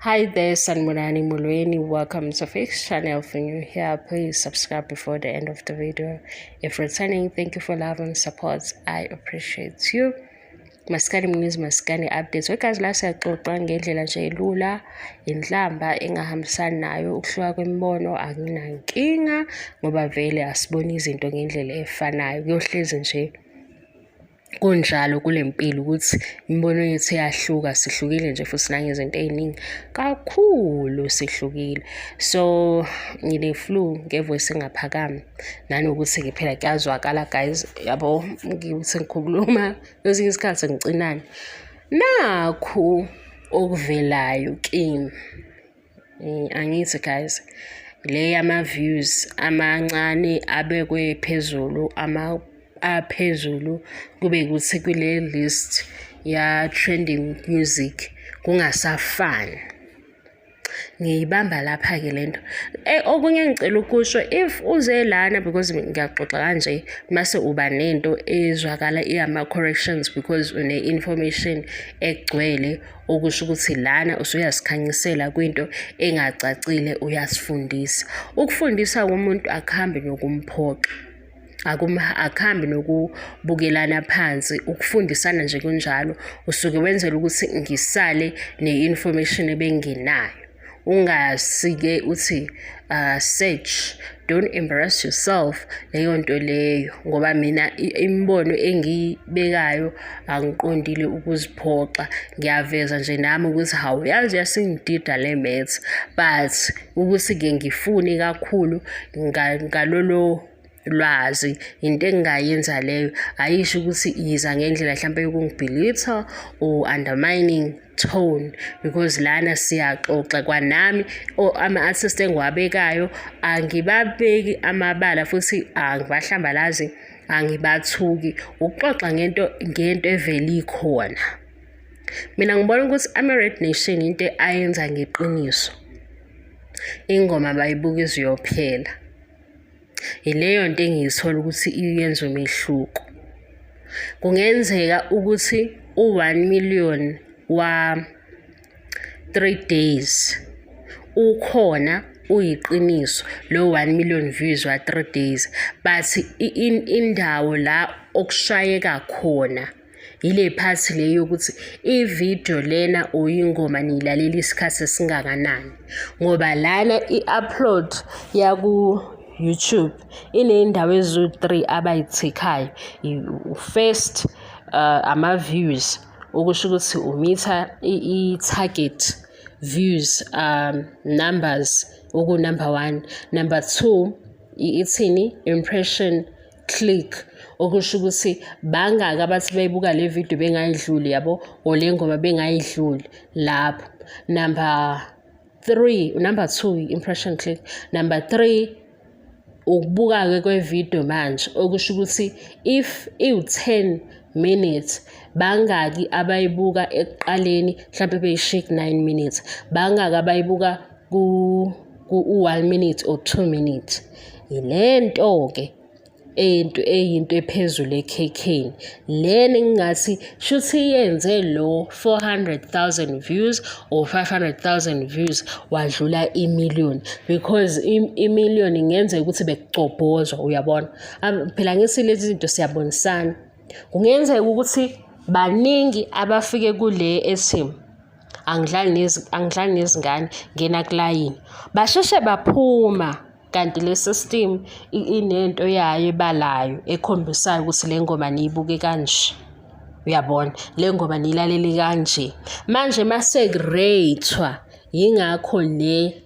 Hi there, Sanibonani, Molweni. Welcome to Fix Channel. If you're new here, please subscribe before the end of the video. If returning, thank you for love and support. I appreciate you. Maskani Mnizi, Maskani updates. Wegazi la siyaxoxa ngendlela nje elula, inhlamba engahambisani nayo ukuhluka kwemibono akunankinga ngoba vele asiboni izinto ngendlela efanayo. Kuyohlezi nje kunjalo kule mpilo ukuthi imibono yethu iyahluka, sihlukile nje futhi nangezinto ey'ningi kakhulu sihlukile. So ngine-flu nge-voice engaphakami nanokuthi-ke phela kuyazwakala guys, yabo ngithi ngikhuluma kwesinye isikhathi ngicinane. Nakhu okuvelayo kimi. Angithi guys, le yama-views amancane abekwe phezulu, ama aphezulu kube ukuthi kule list ya-trending music kungasafani. Ngiyibamba lapha-ke le nto. Okunye engicela ukusho, if uze lana because ngiyaxoxa kanje mase uba nento ezwakala iyama-corrections because une-information egcwele, okusho ukuthi lana usuyasikhanyisela kwinto engacacile, uyasifundisa. Ukufundisa komuntu akuhambi nokumphoxa, akuhambi nokubukelana phansi, ukufundisana nje kunjalo usuke wenzela ukuthi ngisale ne-information ebengenayo. Ungasike uthi search, don't embarrass yourself leyo nto leyo, ngoba mina imibono engiyibekayo angiqondile ukuziphoxa, ngiyaveza nje nami ukuthi hawu yazi yasingidida le maths, but ukuthi-ke ngifune kakhulu ngalolo lwazi into engingayenza leyo ayisho ukuthi yiza ngendlela mhlampe yokungibhilitha or undermining tone, because lana siyaxoxa kwanami ama-artist engiwabekayo angibabeki amabala futhi angibahlambalazi, angibathuki, ukuxoxa ngento ngento evele ikhona. Mina ngibona ukuthi ama-Red Nation into ayenza ngeqiniso, ingoma bayibuka iziyophela. Yileyo nto engiyithola ukuthi iyenza umehluko. Kungenzeka ukuthi u-1 million wa 3 days ukhona uyiqiniso lo 1 million views wa 3 days, but indawo la okushayeka khona ile part le yokuthi ividiyo lena or ingoma niyilalela isikhathi esingakanani, ngoba lana i-upload yaku-YouTube iney'ndawo eziwu-3 abayithikhayo. First, ama-views, okusho ukuthi umitha i-target views numbers oku-number 1. Number 2, ithini, impression click, okusho ukuthi bangaki abathi beyibuka le video bengayidluli, yabo, or le ngoma bengayidluli lapho. Number 3, number 2 impression click. Number 3, ukubuka-ke kwe-video manje, okusho ukuthi if iwu-10 minutes bangaki abayibuka ekuqaleni, mhlampe beyishiye ku-9 minutes, bangaki abayibuka ku-1 minute or 2 minutes. Ile nto-ke into eyinto ephezulu ekhekheni lena engingathi shuthi yenze lo 400,000 views or 500,000 views wadlula imillion, because imillion ingenzeka ukuthi bekucobhozwa, uyabona phela ngithi lezi zinto siyabonisana. Kungenzeka ukuthi baningi abafike kule ethi angidlali nezingane, ngena kulayini, basheshe baphuma, kanti le system inento yayo ebalayo ekhombisayo ukuthi le ngoma niyibuke kanje, uyabona, le ngoma niyilalele kanje. Manje mase kureythwa, yingakho le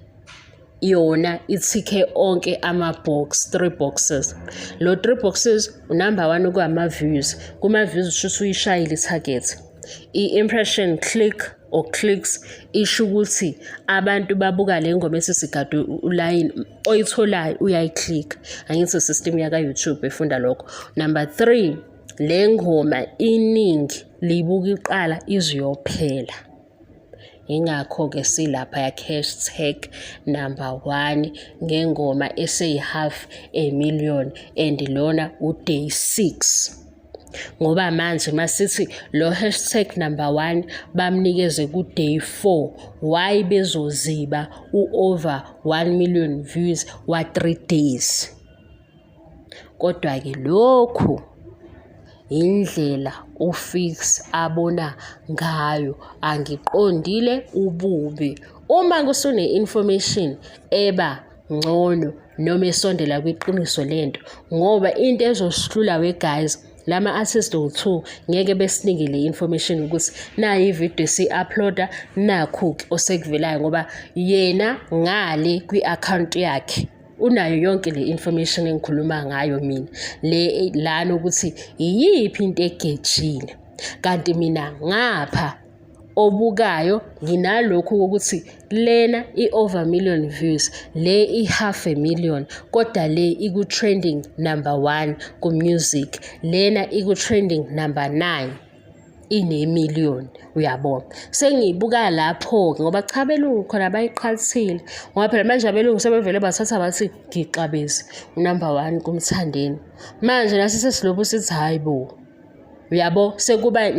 yona ithikhe onke ama-box, 3 boxes. Lo 3 boxes, unumber 1 okuyama-views, kuma-views usho uyishayile i-target. I-impression click or clicks isho ukuthi abantu babuka le ngoma esisigade ulayini oyitholayo uyayi-click, angithi system yaka-YouTube efunda lokho. Number 3, le ngoma iningi libuka iqala iziyophela. Ingakho-ke silapha ya hashtag number 1 ngengoma eseyi-half a million, and lona u-day 6. Ngoba manje masithi lo hashtag number 1 bamnikeze ku-day 4, why bezoziba u-over 1 million views wa-3 days? Kodwa-ke lokhu indlela uFiks abona ngayo, angiqondile ububi. Uma kusune-information eba ngcono noma esondela kwiqiniso lento, ngoba into ezosihlula we guys, lama artist o2 ngeke besinike le information ukuthi nayi ivideo esi-uploada, nakhu-ke osekuvelayo, ngoba yena ngale kwi-account yakhe unayo yonke le information engikhuluma ngayo mina le lana, ukuthi iyiphi into egejile. Kanti mina ngapha obukayo nginalokhu ukuthi lena i-over million views, le i-half a million, kodwa le iku-trending number 1 ku-music, lena iku-trending number 9 ine-million, uyabona. Sengiyibuka lapho-ke ngoba cha, abelungu khona bayiqhathile, ngoba phela manje abelungu sebevele bathatha bathi gixabezi unumber 1 kuMthandeni. Manje nasi sesilobu sithi hhayi bo, uyabo, sekuba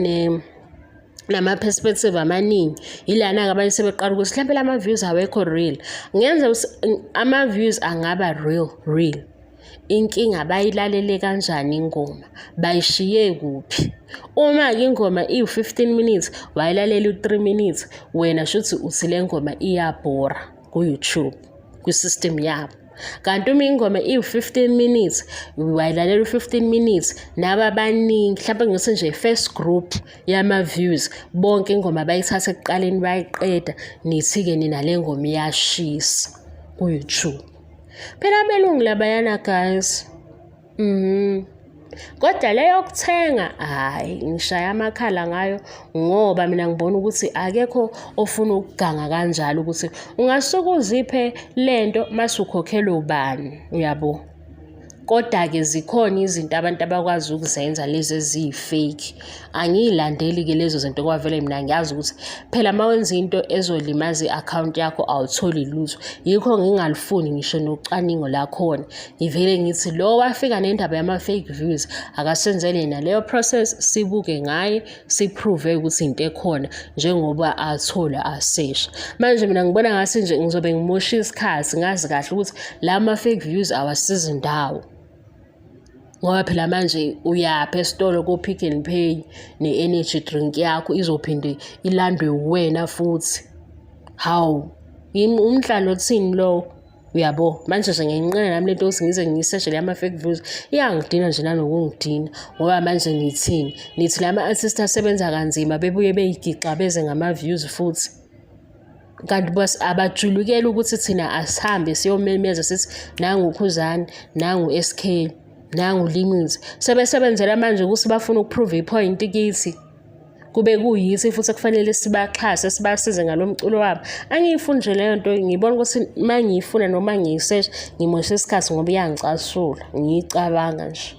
nama-perspective amaningi. Ilana-ke abanye sebeqala ukuthi mhlampe lama-views awekho real. Ngenza ama-views angaba real real. Inkinga bayilalele kanjani ingoma, bayishiye kuphi? Uma-ke ingoma iwu-15 minutes, wayilalela u-3 minutes, wena shuthi uthi le ngoma iyabhora ku-YouTube, kwi-system yabo. Kanti uma ingoma iwu-15 minutes, wayilalela u-15 minutes, naba abaningi, mhlawumbe ngithi nje first group yama-views, bonke ingoma bayithatha ekuqaleni bayiqeda, nithi-ke nina le ngoma iyashisa ku-YouTube. Phela abelungu labayana guys. Kodwa le yokuthenga, hhayi, ngishaya amakhala ngayo, ngoba mina ngibona ukuthi akekho ofuna ukuganga kanjalo, ukuthi ungasuke uziphe lento mase ukhokhela ubani, uyabo. Kodwa-ke zikhona izinto abantu abakwazi ukuzenza lezi eziyi-fake. Angiyilandeli-ke lezo zinto ngoba vele mina ngiyazi ukuthi phela uma wenza into ezolimaza i-akhawunti yakho awutholi lutho. Yikho ngingalifuni ngisho nocwaningo lakhona. Ngivele ngithi lo wafika nendaba yama-fake views akasenzele yena leyo process, sibuke ngaye, siprove ukuthi into ekhona njengoba athola asesha. Manje mina ngibona ngase nje ngizobe ngimosha isikhathi, ngazi kahle ukuthi la ma-fake views awasizi ndawo. Ngoba phela manje uyaphi esitolo ko-Pick n Pay ne-energy drink yakho izophinde ilandwe uwena futhi. Hawu, umdlalo othini lowo? Uyabo, manje nje ngiyayinqena nami lento yokuthi ngize ngiyiseshe le yama-fake views, iyangidina nje nanokungidina. Ngoba manje nithini? Nithi lama-artist asebenza kanzima bebuye beyigixabeze ngama-views futhi. Kanti abajulukeli ukuthi thina asihambe siyomemeza sithi nangu Khuzani, nangu SK, nangu Limit. Sebesebenzela manje ukuthi bafuna ukuprove i-point kithi. Kube kuyithi futhi kufanele sibaxhase, sibasize ngalo mculo wabo. Angiyifuni nje leyo nto, ngibona ukuthi uma ngiyifuna noma ngiyisesha ngimosha isikhathi ngoba iyangicasula, ngiyicabanga nje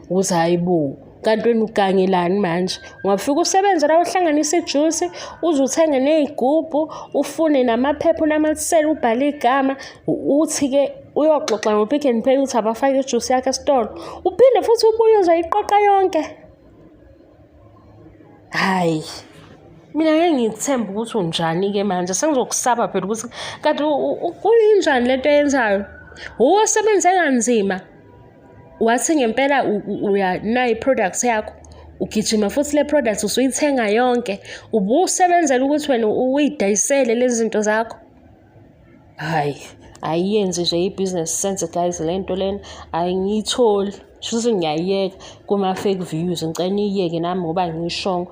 ukuthi hhayi bo, kanti wena ugangelani manje? Ungafika usebenze la uhlanganise ijusi, uze uthenge ney'gubhu, ufune namaphepha unamathisele ubhale igama, uthi-ke uyoxoxa ngo-Pick n Pay ukuthi abafake ijusi yakho esitolo, uphinde futhi ubuye uzoyiqoqa yonke. Hhayi, mina ngeke ngikuthembe ukuthi unjani-ke manje, sengizokusaba phela ukuthi kanti kuyinjani lento oyenzayo. Wuwe osebenze kanzima, wathi ngempela nayi i-product yakho, ugijima futhi le product usuyithenga yonke, ubusebenzela ukuthi wena uyidayisele lezi zinto zakho. Hhayi, ayiyenzi nje i-business sense guys le nto lena, angiyitholi. Shuthi ngiyayiyeka kuma-fake views, ngicela niyiyeke nami ngoba angiyishongo.